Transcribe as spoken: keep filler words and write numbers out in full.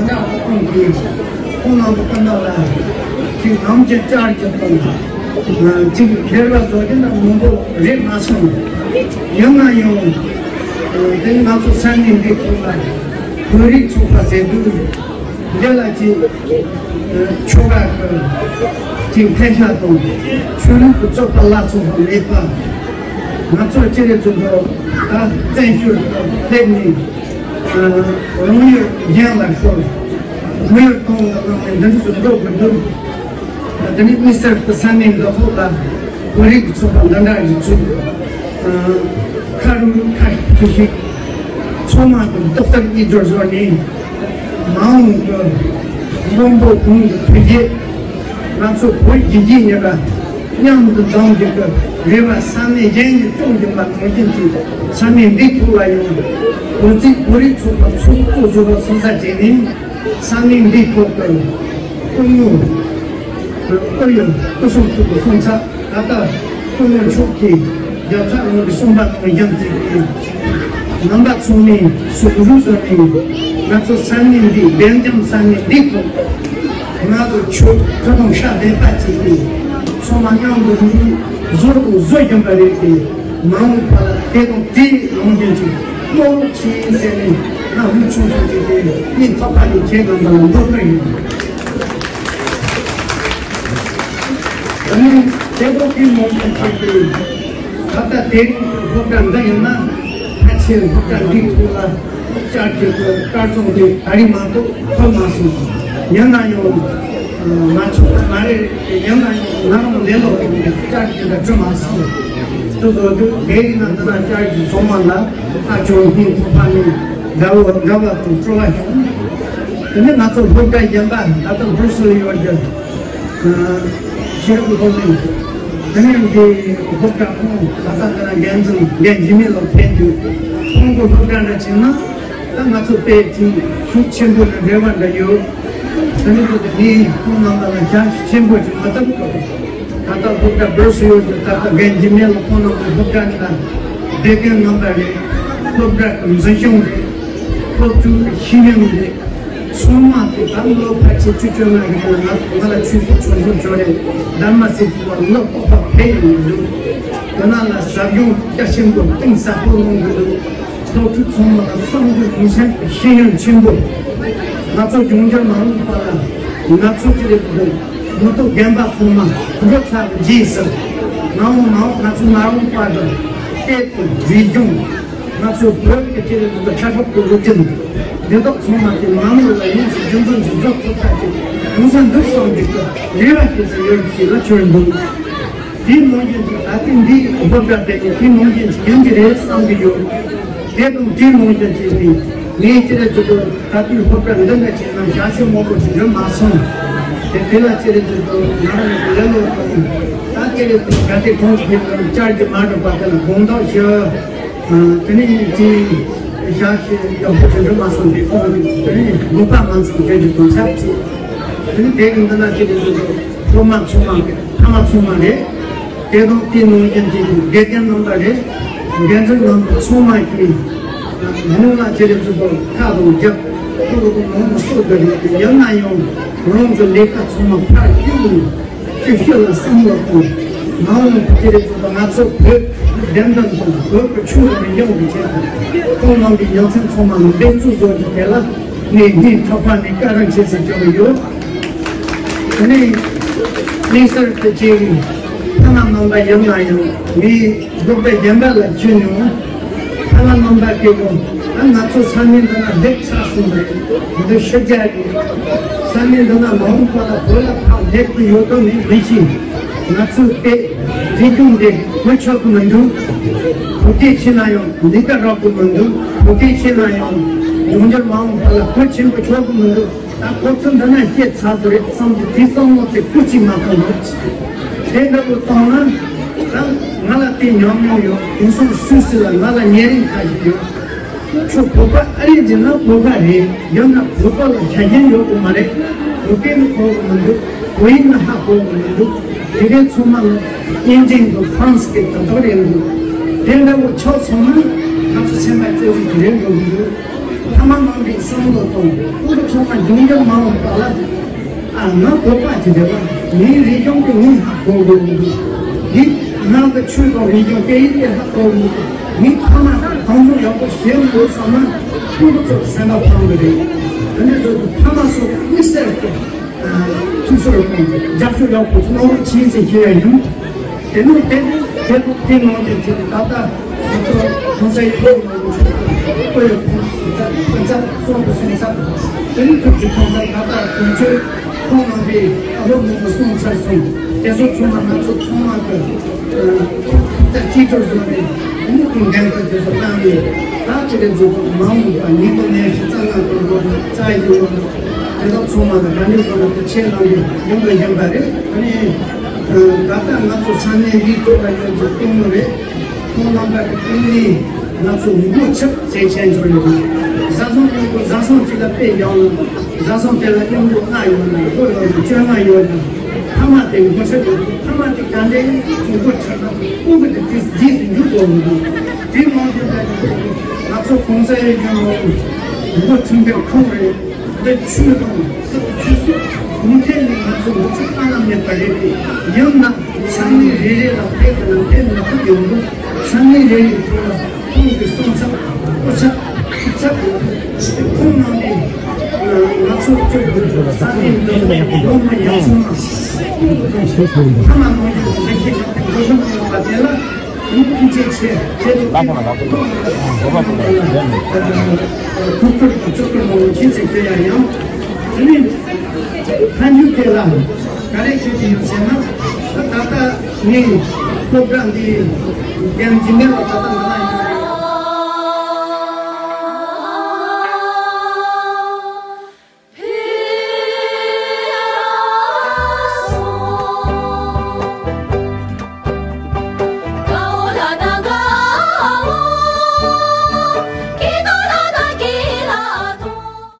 ཁོང་གིས་ཁོང་རྣམ་པ་ཀུན་ཏུ་ལ་ཅིག་ནམ་གྱི་བཅར་གྱི་དང་ཅིག་འབྲེལ་བ་བཟོ་རྒྱུ་ན་མང་པོ་རེད་མ་སོང་། ཡིན་ན་ཡང་དེ་ང་ཚོ་ས་གནས་འདི་ཁོ་ལ་བོད་རིགས་ཚོགས་པ་ཟེར་དུས། འདི་ལ་ཅིག་ཆོ་ག་གི་ཅིག་ཕན་ཆད་དང་ཆོས་ལུགས་ཀྱི་རྩོད་པ་ལ་སོགས་པ་མེད་པ། ང་ཚོ་སྤྱི་རེ་ཚོ་ད་བཙན་བྱོལ་དུ་སླེབས་ནས་རང་ཡུལ་རྒན་ལ་ཤོར། མི་ཡུལ་གཏོང་བ་དང་འདི་འདྲ་ཚོ་འགྲོ་དགོས་འདུག་དེ་ནས་དམིགས་བསལ་དུ་ས་གནས་འདི་ཚོ་ལ་བོད་རིགས་ཚོགས་པ་འདི་འདྲ་ཡིན་ཚུལ། ཁ་རུ་ཁ་ཐུག་ཞིག་ཚང་མ་གི་རྡོག་རྩ་གཉིས་སྦྱོར་བཟོ་ནས། མ་འོངས་ཀྱི་མགོན་པོ་གོང་གི་འཕེལ་རྒྱས། ང་ཚོ་བོད་རྒྱལ་ཁབ་གཉིས་ཀ་མཉམ་དུ་འཛོམས་རྒྱུ་གི་རེ་བ་ས་གནས་གཞན་ནས་སྐྱོང་རྒྱུ་མ་ནང་བཞིན་གྱི་ས་གནས་འདི་ཐོག་ལ་ཡང་བོད་རྩིས་བོད་རིགས་ཚོགས་པ་ཚོགས་གཙོ་ཟུར་པ་སོང་ས་བྱས་ནས་ས་གནས་འདི་ཐོག་གི་སྐུ་ངོ་ཨུ་ཡོན་སྐུ་སྲུང་ཐུགས་ཀྱི་སོང་ཚ། ད་ལྟ་སྐུ་ངོ་མཆོག་གིས་རྒྱལ་ཚབ་ངོ་གི་གསུངས་པ་དང་མཉམ་དུ་རྣམ་པ་ཚང་མས་ཟུར་འཇུག་བཟོས་ནས་ང་ཚོ་ས་གནས་འདི་སྦེལ་ཇམ་ས་གནས་འདི་ཐོག་ང་ཚོ་ཆོས་ཁ་དང་ཤ་ལྡན་པ་བྱས་ཏེ་ཚང་མ་མཉམ་དུ་རུབ་རུབ་བཟོ་དང་བཟོ་བཞིན་པ་རེད་དེ། མ་འོངས་པ་ལ་དེ་དང་དེའི་ལངས་རྒྱུན་གྱི་བློ་ཆེན་ཟེར་ནས་ང་ལུས་ཆུང་ཆུང་གིས་དེ་སྙིང་ཐག་པ་ནས་ཁྱེད་རྣམ་པ་ལ་འབོད་སྐུལ་ཡིན། ཨ་ནི་དེ་དག་གི་མང་ཚོགས་ཚོགས་པའི་ད་ལྟ་དེ་རིང་གི་སློབ་གྲྭ་འདི་ཡིན་ན་ཕལ་ཆེར་སློབ་གྲྭ་འདིའི་ཐོག་ལ་བསྐྱར་བཅོས་ཀྱི་སྐར་རྩང་དེ་ད་རེས་མ་གཏོགས་ཐོབ་མ་སོང་། ཡིན་ན་ཡང་མ་ཆོག་པ་མ་རེད། ཡིན་ན་ཡང་ང་རང་ལས་སློབ་དེ་བསྐྱར་བཅོས་འདྲ་བྱུང་མ་སོང་། དེ་ཚོ་དུས་དེ་ཡིན་ན་འདི་ན་བསྐྱར་བཅོས་ཚང་མ་ལ་ཨ་ཅོ་སྙིང་ཐག་པ་ནས་དགའ་བོ་དགའ་བ་དང་སྤྲོ་བ་བྱུང་། དེ་ནས་ང་ཚོ་སློབ་གྲྭ་གཞན་པ་ད་ལྟ་སྦྲུ་སེལ་ཡོད་རྒྱུ། ཤེས་རབ་སློབ་གླིང་། དེ་ནས་འདི་སློབ་གྲྭ་ཁོངས་ད་ལྟ་འདི་ན་འགན་འཛིན་འགན་འཛིན་མི་ལ་ཕན་དུས་ཁོང་གི་སློབ་གྲྭ་འདྲ་བྱས་ན་ད་ང་ཚོ་དཔེ་ཅིག་ཤུགས་ཆེན་པོ་ནས་འབྲེལ་བ་འདྲ་ཡོད། དེ་ནས་འདི་ངས་ཁོང་རྣམ་པ་ལ་ཞབས་ཕྱི་ཆེན་པོ་ཅིག་མ་བཏབ་ད་ལྟ་སློབ་གྲྭ་སྦྲུ་སེལ་ཡོད་རྒྱུ། ད་ལྟ་འགན་འཛིན་མི་ལ་ཁོང་རྣམ་པ་སློབ་གྲྭ་འདི་ན་སྡེ་དགོན་རྣམ་པ་རེད། སློབ་གྲྭ་གི་འཛིན་སྐྱོང་རེད། སློབ་ཕྲུག་གི་ཤེས་ཡོན་རེད། ཚང་མ་དེ་ད་ལོ་ཕལ་ཆེར་བཅུ་བཅོ་ལྔ་གི་ཡིན་ན་ང་ང་ལ་ཆུང་ཤོས་ཆུང་ཤོས་ཅོ་རེད། ད་མ་སྲིད་དུ་ལོ་ཏོག་ཏོག་ཕེབས་ཡོང་གི་འདུག་དེ་ན་ལ་ཟབ་སྦྱོང་རྒྱ་ཆེན་པོ་གཏིང་ཟབ་པོ་གནང་གི་འདུག་སློབ་ཕྲུག་ཚང་མ་ལ་བསམ་གྱིས་མི་ཁྱབ་པའི་ཤེས་ཡོན་ཆེན་པོ། ང་ཚོ་འབྱུང་འགྱུར་མ་འོངས་པ་ལ་ང་ཚོ་ཅི་རེད་འདུག་མི་ཐོག་རྒན་པ་ཚང་མ་འགོ་ཚ་གི་རྗེས་སུ་མ་འོངས་མ་འོངས་ང་ཚོ་མ་འོངས་པ་དང་སྐད་དང་རིག་གཞུང་། ང་ཚོ་བོད་ཀྱི་སྤྱི་རིགས་ཀྱི་ཁྱད་ཆོས་ཀྱི་སློབ་སྦྱོང་འདི་དག་ཚང་མ་གི་མ་འོངས་ལ་ཡོངས་སུ་རྒྱུན་འཛིན་གྱི་བཟོ་ཐུབ་ཐབས་ཀྱི་གང་ཟག་འདུག་བསམ་གྱི་རེ་བ་ཞིག་ཏུ་ཡོད་ཅེས་ལ་བྱོན་འདུག་དེའི་ནང་བཞིན་གྱི་ད་ལྟའི་འདིའི་སློབ་གྲྭ་དེ་ནི་དེའི་ནང་བཞིན་གྱི་ཡིན་གྱི་རེད་བསམ་གྱི་ཡོད། དེ་དང་དེའི་ནང་བཞིན་གྱི་ནི་ངའི་སྤྱི་རིགས་ཀྱི་ད་ལྟའི་སློབ་གྲྭ་འདི་འདྲ་ཅིག་ནང་ཞག་ཤོས་མང་པོ་ཞིག་འགྲོ་མ་སོང་། དེ་དེ་ལ་སྤྱི་རིགས་ཀྱི་ང་རང་གི་ལེ་ལོ་དང་ད་སྤྱི་རིགས་ཀྱི་ག་དེ་གོང་གི་བསྐྱར་གྱི་མ་འགྲོ་བ་དེ་ལ་དགོངས་དག་ཞུ། དེ་ནས་ཅིག་ཞག་ཞིག་ཡག་པོ་ཅིག་འགྲོ་མ་སོང་དུས་ཁོང་གིས་དེ་ནས་དགོངས་པ་མ་ཚོམ་བརྗོད་རྒྱུ་དང་ཆབས་ཅིག་དེ་ནས་དེ་གི་འདི་ན་ཅི་རེད་ཟེར་དུས་སློབ་མ་ཚང་མ་གི་ཕ་མ་ཚང་མ་རེད། དེ་དང་དེའི་ནང་བཞིན་གྱི་དགེ་རྒན་རྣམ་པ་རེད། འགན་འཛིན་རྣམ་པ་ཚང་མ་གིས་ངོ་ལ་ཅི་རེད་ཟེར་དུས་ཁ་དང་རྒྱབ་ཁོ་གི་དང་ངོ་མ་སོགས་དགོས་རེད། ཡང་ན་ཡང་རང་གི་ལས་ཀ་ཚང་མ་ཕར་གཡུག་ནས། ཤུལ་ཤུལ་ལ་བསམ་བློ་གཏོང་། མ་འོངས་པ་དེ་རེད་ཚོ་ང་ཚོ་བོད་བདེན་དོན་དང་བོད་ཀྱི་ཆོས་ལ་མི་འགྱངས་པའི་ཆེད་དུ་ཁོང་རྣམ་པའི་ཡ་མཚན་ཚང་མ་ལ་འབད་རྩོལ་བཟོ་རྒྱུ་དེ་ལ་ངས་སྙིང་ཐག་པ་ནས་བཀའ་དྲིན་ཆེ་ཟེར་རྒྱུ་ཡོད། དེ་ནས་དམིགས་བསལ་དུ་ཅིག་ཕ་མ་རྣམ་པ་ཡིན་ན་ཡང་ངས་སློབ་གྲྭ་གཞན་པ་ལ་ཕྱིན་མྱོང་། ཕ་མ་རྣམ་པ་གིས་ཀྱང་ད་ང་ཚོ་ས་གནས་འདི་ན་སླེབས་ཚར་སོང་རེད། འདི་ཕྱི་རྒྱལ་རེད། ས་གནས་འདི་ན་མ་འོངས་པ་ལ་བོད་ལ་ཕར་སླེབས་ཀྱི་ཡོད་དོ་མེད་མི་ཤེས། ང་ཚོའི་དཔེ་རིག་གཞུང་འདི་བོད་ཆོག་གི་མི་འདུག་བོད་སྐད་ཤེས་ན་ཡང་ལས་ཀ་རག་གི་མི་འདུག་བོད་སྐད་ཤེས་ན་ཡང་འབྱུང་འགྱུར་མ་འོངས་པ་ལ་བོད་ཆེན་པོ་ཆོག་གི་མི་འདུག་ད་ཁོ་ཚོ་འདི་ན་སྐྱེས་ཚར་དུ་རེད་བསམ་གྱི་དེ་བསམ་བློ་དེ་ཁུར་གཅིག་མ་གཏོང་རོགས། དེ་འདྲ་པོ་བཏང་ན་ད་ང་ལ་དེ་ཉམས་མྱོང་ཡོད། དེང་སང་སུད་སི་ལ་ང་ལ་ཉེ་རིང་ཁ་ཞིག་ཡོད། ཁྱོད་བོད་པ་ཨ་རི་འཛིན་ན་བོད་པ་རེད། ཡང་ན་བོད་པ་ལ་ཆ་རྐྱེན་ཡོད་པ་མ་རེད། བོད་སྐད་ནི་གོ་གི་མི་འདུག་བོད་ཡིག་ནི་ཧ་གོ་གི་མི་འདུག་དེ་གའི་ཚང་མ་ལ་དབྱིན་ཇི་དང་ཧྥ་རན་སི་སྐད་ཏག་ཏག་རེད་འདུག་དེ་འདྲ་པོ་ཆགས་སོང་ན་ང་ཚོ་སེམས་པ་རྩེ་གཅིག་ཏུ་རེད་འགྲོ་གི་འདུག་ཕ་ མ་མང་པོའི་བསམ་བློ་གཏོང་། སྐུ་ཚོགས་ཚང་མ་ཡོང་རྒྱུ་མ་འོངས་པ་ལ། ཨ། ང་བོད་པ་ཅིག་རེད་པ། ངའི་རིག་གཞུང་དེ་ངས་ཧ་གོ་དགོས་ཀྱི་འདུག་འདི་ང་གི་ཆོས་དང་རིག་གཞུང་སྐད་ཡིག་དེ་ཧ་གོ་དགོས་ཀྱི། ངའི་ཕ་མ་གང་བྱུང་ཡག་པོ་བྱེད་དགོས་བསམ་ན། སྐུ་ཚོགས་ཚང་མ་ཕངས་གི་རེད། དེ་འདྲ་ཚོ་ཕ་མ་སོགས་དམིགས་བསལ་གྱི་ཐུགས་ཁུར་དང་རྒྱབ་སྐྱོར་ཡག་པོ་གནང་རོགས་གྱིས་ཟེར་ཞུ་ཡ་ཡིན། དེ་ནས་དེ་དེ་དེ་ནང་དེ་དེ་ད་ལྟ་ང་ཚོ་གོང་ས་ཡིན་ནོ་ང་ཚོ་ཆོས་དང་ཁོ་ཡི་ཁོང་ཚ་ཁོང་ཚ་གསུང་དུ་གསུང་ཚ། དེ་ནས་ཐུགས་ཀྱི་ཁོང་ཚ་ད་ལྟ་དོན་ཆོས་ཁོང་ནང་པའི་ཨ་ལོ་མང་པོ་གསུང་ཚར་སོང་། དེ་ཚོ་ཚང་མ་ང་ཚོ་ཚང་མ་གི་ད་ཅི་ཐུབ་བཟོ་ནས་ཨ་ནི་ཀུན་ལྡན་དུ་དེ་ཚོ་བཏང་ནས། ད་ཅི་ལས་འཛུགས་མ་འོངས་པ་ཉིན་གུང་ནས་ཤི་རྩ་ལྔ་དང་པོ་རྩ་ཡི་ལོ་དེ་དག་ཚང་མ་ལ་ག་འདྲ་བཟོ་ན་དེ་ཆེད་གནང་གི་ཡོང་གི་ཡིན་པ་རེད། ཨ་ནི་ད་ལྟ་ང་ཚོ་ས་གནས་འདིའི་ཐོག་ལ་ཡོད་པའི་ཀུན་མོ་རེད། ཁོང་རྣམ་པ་གི་ཀུན་ནས་ང་ཚོ་མགོ་ཁྲིད་བྱེད་མཁན་ཚོ་ཡོད། བཟའ་ཚང་མཉམ་པོ་བཟའ་ཚང་གཅིག་ལ་དཔེ་ཡོང་ན། བཟའ་ཚང་དེ་ལ་མཉམ་པོ་ལྔ་ཡོད་ན། དགུ་ཡོད་ན། བཅོ་ལྔ་ཡོད་ན། ཕ་མ་དེ་མགོ་ཁྲིད་ཡོད། ཕ་མ་དེ་ག་འདྲའི་མགོ་ཁྲིད་ན་ཀུན་གྱི་དེ་དེ་རྗེས་སུ་འཇུག་དགོས་འདུག་དེ་མང་དུ་ད་ང་ཚོ་གོང་ས་ཡོད་ཀྱང་མགོ་ཁྲིད་པའི་ཁོང་རེད། འདི་ཆོས་དང་སྲིད་ཆོས་སྲིད་གོང་འཕེལ་ནི་ང་ཚོ་མགོ་ཁྲིད་གཏན་ལ་མེད་པ་རེད་དེ། ཡང་ན་ས་གནས་རེ་རེ་ལ་ཕེབས་དང་ཕེབས་མ་ཐུབ་ཡོང་འདུག་ས་གནས་རེ་རེའི་ཐོག་ལ་ཁོང་གི་གསུང་ཚབ་སྐུ་ཚབ་ཕྱུག་ཚབ་ཡོད་དེ། ཁོང་རྣམ་པས་ང་ཚོ་ཚོ་ས་གནས་འདི་ལོ་མ་ཡག་སོང་ན་ཐ་མ་མང་ཡོད་ལེགས་ཤིག་ལ་འགྲོ་བཞིན་ཡོད་པ་དེ་ལ། ཐུགས་རྗེ་ཆེ། ཁྱེད་ཚོ་ཐུགས་ཁུར་དང་བརྩི་བཀུར་གནང་རོགས་གྱིས་ཟེར་དེ་ཡང་ཡང་། དེ་ནས་ཐལ་འགྱུར་དེ་ལ་ག་རེ་ཞུ་གི་ཡོད་ཟེར་ན། ད་ལྟ་ངས་སློབ་གྲྭ་འདི་རྒན་འཇིགས་མེད་ལགས་ད་ལྟ་ང་ལ་